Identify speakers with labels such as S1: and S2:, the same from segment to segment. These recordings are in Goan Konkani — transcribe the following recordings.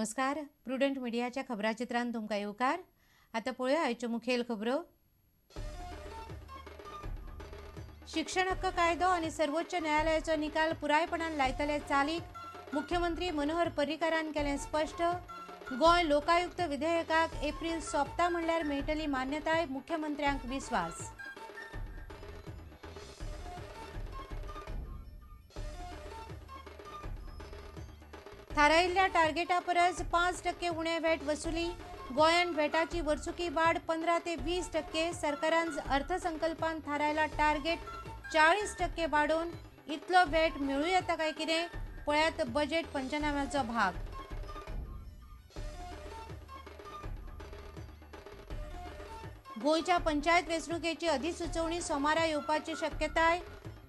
S1: नमस्कार, प्रुडंट मिडियाच्या खबराचित्रान तुमकां येवकार। आतां पळोवया आयच्यो मुखेल खबरो। शिक्षण हक्क कायदो आनी सर्वोच्च न्यायालयाचो निकाल पुरायपणान लायतले चालीक मुख्यमंत्री मनोहर पर्रीकारान केलें स्पश्ट। गोंय लोकायुक्त विधेयकाक एप्रील सोंपता म्हणल्यार मेळटली मान्यताय, मुख्यमंत्र्यांक विस्वास। थारायिल्ल्या टार्गेटा परस 5% उणे व्हॅट वसुली। गोंयांत व्हॅटाची वर्सुकी वाड 15 ते 20%। सरकारान अर्थसंकल्पान थारायला टार्गेट 40% वाडोवन इतलो व्हॅट मेळूं येता काय कितें, पळयात बजेट पंचनाम्याचो भाग। गोंयच्या पंचायत वेंचणुकेची अधिसुचोवणी सोमारा येवपाची शक्यताय।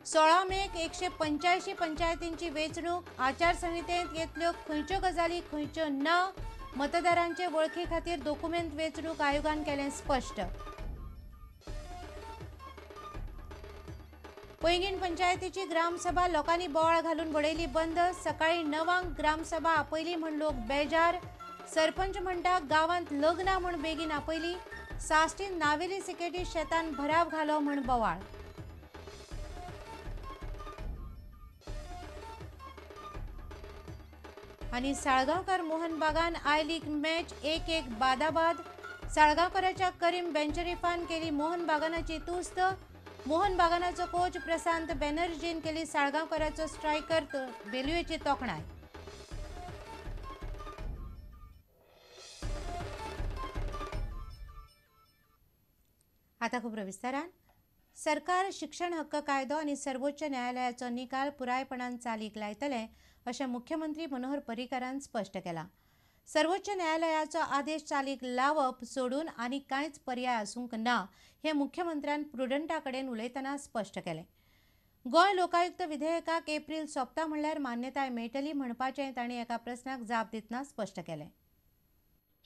S1: 16 मेक 185 पंचायतींची वेंचणूक। आचारसंहितेंत येतल्यो खंयच्यो गजाली खंयच्यो ना, मतदारांचे वळखी खातीर दोकुमेंत वेंचणूक आयोगान केलें स्पश्ट। पैंगीण पंचायतीची ग्रामसभा लोकांनी बोवाळ घालून बडयली बंद। सकाळी 9 ग्रामसभा आपयली म्हण लोक बेजार। सरपंच म्हणटा गांवांत लग्नां म्हण बेगीन आपयली। साश्टीन नावेली सिकेटी शेतान भराव घालो म्हण बोवाळ। आनी साळगांवकर मोहन बागान I league match 1-1 बादाबाद। साळगांवकराच्या करीम बेंचरीफान केली मोहन बागानाची तुस्त। मोहन बागानाचो कोच प्रशांत बॅनर्जीन केली साळगांवकराचो स्ट्रायकर बेलुएची तोखणाय। आता खबर विस्तारान। सरकार शिक्षण हक्क कायदो आनी सर्वोच्च न्यायालयाचो निकाल पुरायपणान चालीक लायतले अशें मुख्यमंत्री मनोहर पर्रीकारान स्पश्ट केलां। सर्वोच्च न्यायालयाचो आदेश चालीक लावप सोडून आनी कांयच पर्याय आसूंक ना हें मुख्यमंत्र्यान प्रुडंटा कडेन उलयतना स्पश्ट केलें। गोंय लोकायुक्त विधेयकाक एप्रील सोंपता म्हणल्यार मान्यताय मेळटली म्हणपाचें तांणी एका प्रस्नाक जाप दितना स्पश्ट केलें।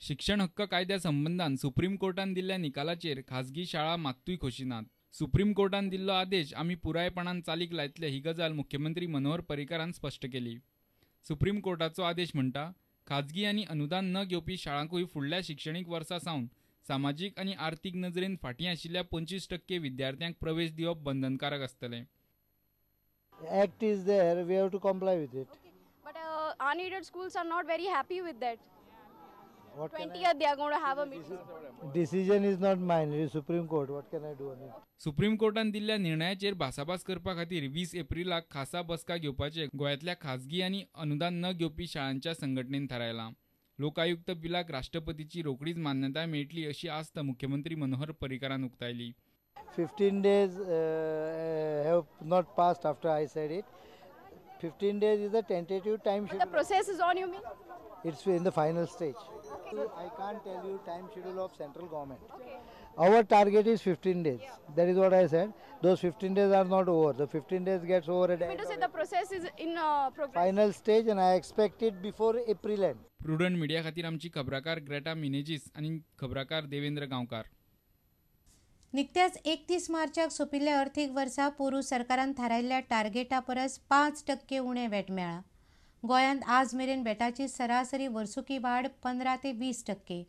S2: शिक्षण हक्क कायद्या संबंदान सुप्रीम कोर्टान दिल्ल्या निकालाचेर खाजगी शाळा मात्तूय खोशी नात। सुप्रीम कोर्टान दिल्लो आदेश आमी पुरायपणान चालीक लायतले ही गजाल मुख्यमंत्री मनोहर पर्रीकारान स्पश्ट केली। सुप्रीम कोर्टाचो आदेश म्हणटा खाजगी आनी अनुदान न घेवपी शाळांकूय फुडल्या शिक्षणीक वर्सा सावन सामाजीक आनी आर्थीक नजरेन फाटीं आशिल्ल्या 25% विद्यार्थ्यांक प्रवेश दिवप बंधनकारक आसतलें।
S3: Act is there, we have to comply with it.
S4: But unaided schools are not very happy with that. 20th they are going to have a meeting.
S3: Decision is not mine, it is Supreme Court. What can I do on it?
S2: Supreme कोर्टान दिल्ल्या निर्णयाचेर भासाभास करपा खातीर 20 एप्रिलाक खासा बसका घेवपाचे गोंयांतल्या खाजगी आनी अनुदान न घेवपी शाळांच्या संघटनेन थारायलां। लोकायुक्त बिलाक राष्ट्रपतीची रोखडीच मान्यताय मेळटली अशी आस्त मुख्यमंत्री मनोहर पर्रीकारान उक्तायली।
S3: 15 days have not passed after I said it. 15 days is a tentative time schedule.
S4: The process is on, you mean?
S3: It's in the final stage. Okay. I can't tell you time schedule of central government.
S4: Okay.
S3: Our target is 15 days.
S4: Yeah.
S3: That is what I said. Those 15 days are not over. The 15 days gets over at.
S4: You mean to say the process is in progress?
S3: Final stage, and I expect it before April end.
S2: Prudent media खातीर आमची खबराकार ग्रेटा मिनेजिस आनी खबराकार देवेंद्र गांवकार।
S1: निकत्याच 31 मार्चाक सोंपिल्ल्या अर्थीक वर्सा पोरूं सरकारान थारायिल्ल्या टार्गेटा परस 5% उणें व्हॅट मेळ्ळां। गोंयांत आज मेरेन व्हॅटाची सरासरी वर्सुकी वाड 15 ते 20%।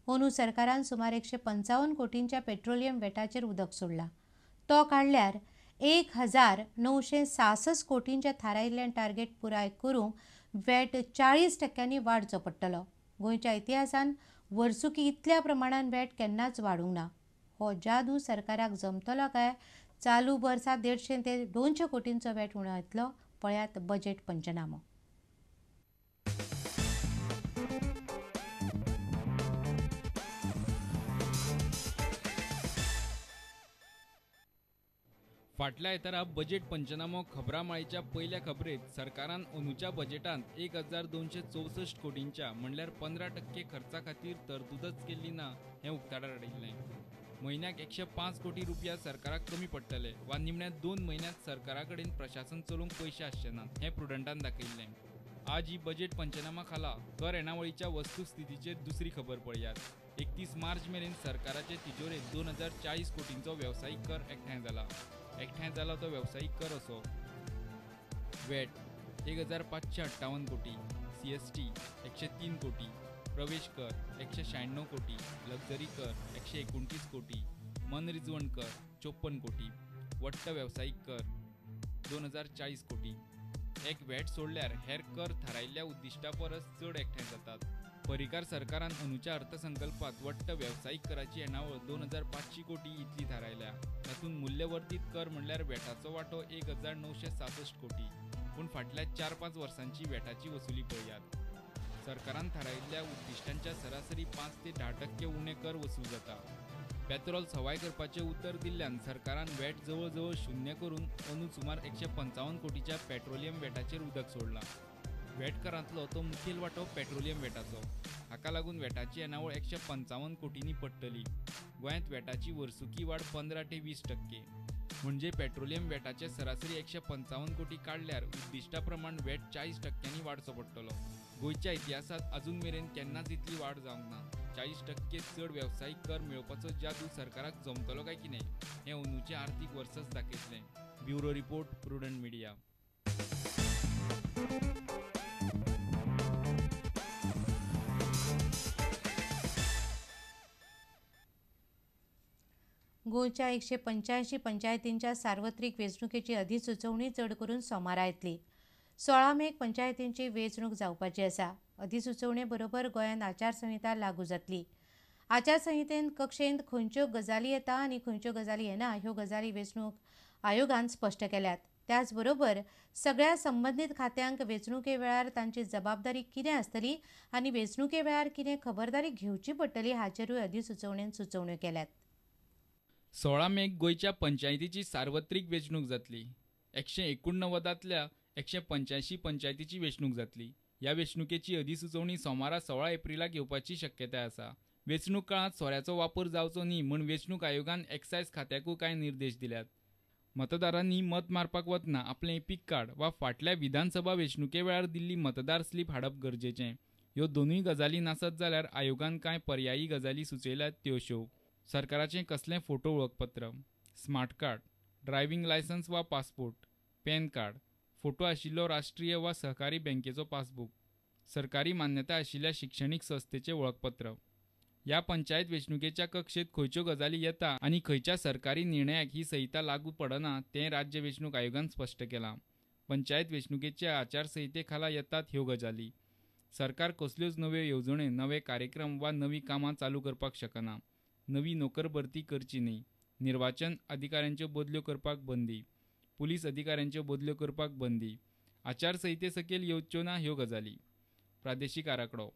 S1: अंदू सरकारान सुमार 155 कोटींच्या पेट्रोलियम व्हॅटाचेर उदक सोडलां। तो काडल्यार 1966 कोटींच्या थारायिल्लें टार्गेट पुराय करूंक व्हॅट 40% वाडचो पडटलो। गोंयच्या इतिहासान वर्सुकी इतल्या प्रमाणान व्हॅट केन्नाच वाडूंक ना। हो जादू सरकाराक जमतलो काय चालू वर्सा 150 ते 200 कोटींचो व्हॅट उणो येतलो, पळयात बजेट पंचनामो।
S2: फाटल्या आयतारा बजेट पंचनामो खबरामाळेच्या पयल्या खबरेंत सरकारान अंदूच्या बजेटांत 1264 कोटींच्या म्हणल्यार 15% खर्चा खातीर तरतूदच केल्ली ना हें उक्ताडार हाडिल्लें। म्हयन्याक 105 कोटी रुपया सरकाराक कमी पडटले वा निमण्या 2 म्हयन्यांत सरकारा कडेन प्रशासन चलोवंक पयशे आसचे नात हें प्रुडंटान दाखयिल्लें। आज ही बजेट पंचनामा खाला कर येणावळीच्या वस्तुस्थितीचेर दुसरी खबर पळयात। 31 मार्च मेरेन सरकाराचे तिजोरेंत 2040 कोटींचो वेवसायीक कर एकठांय जाला। एकठांय जाला तो वेवसायीक कर असो वॅट 1558 कोटी, CST 103 कोटी, प्रवेश कर 196 कोटी, लक्झरी कर 129 कोटी, मनरिजवण कर 54 कोटी, वट्ट वेवसायीक कर 2040 कोटी. एक व्हॅट सोडल्यार हेर कर थारायिल्ल्या उद्दिश्टा परस चड एकठांय जातात. पर्रीकार सरकारान अंदूच्या अर्थसंकल्पात वट्ट वेवसायीक कराची येणावळ 2500 कोटी इतली थारायल्या. तातूंत मूल्यवर्धीत कर म्हणल्यार व्हॅटाचो वांटो 1966 कोटी. पूण फाटल्या 4-5 वर्सांची व्हॅटाची वसुली पळयात. सरकारान थारायिल्ल्या उद्दिश्टांच्या सरासरी 5 ते 10% उणे कर वसूल जाता. पेट्रोल सवाय करपाचें उतर दिल्ल्यान सरकारान व्हॅट जवळ जवळ शून्य करून अंदू सुमार 155 कोटीच्या पेट्रोलियम व्हॅटाचेर उदक सोडलां. व्हॅट करांतलो तो मुखेल वांटो पेट्रोलियम व्हॅटाचो. हाका लागून व्हॅटाची येणावळ 155 कोटींनी पडटली. गोंयांत व्हॅटाची वर्सुकी वाड 15 ते 20%. म्हणजे पेट्रोलियम व्हॅटाचे सरासरी 155 कोटी काडल्यार उद्दिश्टा प्रमाण व्हॅट 40% वाडचो पडटलो. गोंयच्या इतिहासांत अजून मेरेन केन्नाच इतली वाड जावंक ना. 40% चड वेवसायीक कर मेळोवपाचो जादू सरकाराक जमतलो काय कितें हें अंदूचें आर्थीक वर्सच दाखयतलें. Bureau report, Prudent Media.
S1: गोंयच्या 185 पंचायतींच्या सार्वत्रिक वेंचणुकेची अधिसुचोवणी चड करून सोमारा येतली. 16 मेक पंचायतींची वेंचणूक जावपाची आसा. अधिसुचोवणे बरोबर गोंयांत आचारसंहिता लागू जातली. आचारसंहितेन कक्षेंत खंयच्यो गजाली येता आनी खंयच्यो गजाली येना ह्यो गजाली वेंचणूक आयोगान स्पश्ट केल्यात. त्याच बरोबर सगळ्या संबंदीत खात्यांक वेंचणुके वेळार तांची जबाबदारी कितें आसतली आनी वेंचणुके वेळार कितें खबरदारी घेवची पडटली हाचेरूय अधिसुचोवणेन सुचोवण्यो केल्यात.
S2: 16 मेक गोंयच्या पंचायतीची सार्वत्रिक वेंचणूक जातली. 189तांतल्या 185 पंचायतीची वेंचणूक जातली. ह्या वेंचणुकेची अधिसुचोवणी सोमारा 16 एप्रिलाक येवपाची शक्यताय आसा. वेंचणूक काळांत सोऱ्याचो वापर जावचो न्ही म्हूण वेंचणूक आयोगान एक्सायज खात्याकूय कांय निर्देश दिल्यात. मतदारांनी मत मारपाक वतना आपलें एपीक कार्ड वा फाटल्या विधानसभा वेंचणुके वेळार दिल्ली मतदार स्लीप हाडप गरजेचें. ह्यो दोनूय गजाली नासत जाल्यार आयोगान कांय पर्यायी गजाली सुचयल्यात त्यो अश्यो: सरकाराचें कसलें फोटो वळखपत्र, स्मार्ट कार्ड, ड्रायव्हिंग लायसन्स वा पासपोर्ट, पॅन कार्ड, फोटो आशिल्लो राष्ट्रीय वा सहकारी बँकेचो पासबूक, सरकारी मान्यताय आशिल्ल्या शिक्षणीक संस्थेचें वळखपत्र. ह्या पंचायत वेंचणुकेच्या कक्षेत खंयच्यो गजाली येता आनी खंयच्या सरकारी निर्णयाक ही संहिता लागू पडना तें राज्य वेंचणूक आयोगान स्पश्ट केलां. पंचायत वेंचणुकेच्या आचारसंहिते खाला येतात ह्यो गजाली. सरकार कसल्योच नव्यो येवजण्यो, नवे कार्यक्रम वा नवीं कामां चालू करपाक शकना. नवी नोकर भरती करची न्ही. निर्वाचन अधिकाऱ्यांच्यो बदल्यो करपाक बंदी. पुलीस अधिकाऱ्यांच्यो बदल्यो करपाक बंदी. आचारसंहिते सकयल येवच्यो ना ह्यो गजाली. प्रादेशीक आराखडो,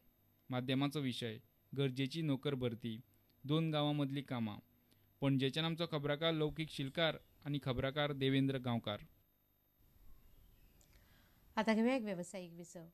S2: माध्यमाचो विशय, गरजेची नोकर भरती, 2 गांवां मदलीं कामां. पणजेच्यान आमचो खबराकार लौकीक शिलकार आनी खबराकार देवेंद्र गांवकार.
S1: आतां घेवया एक वेवसायीक विसव.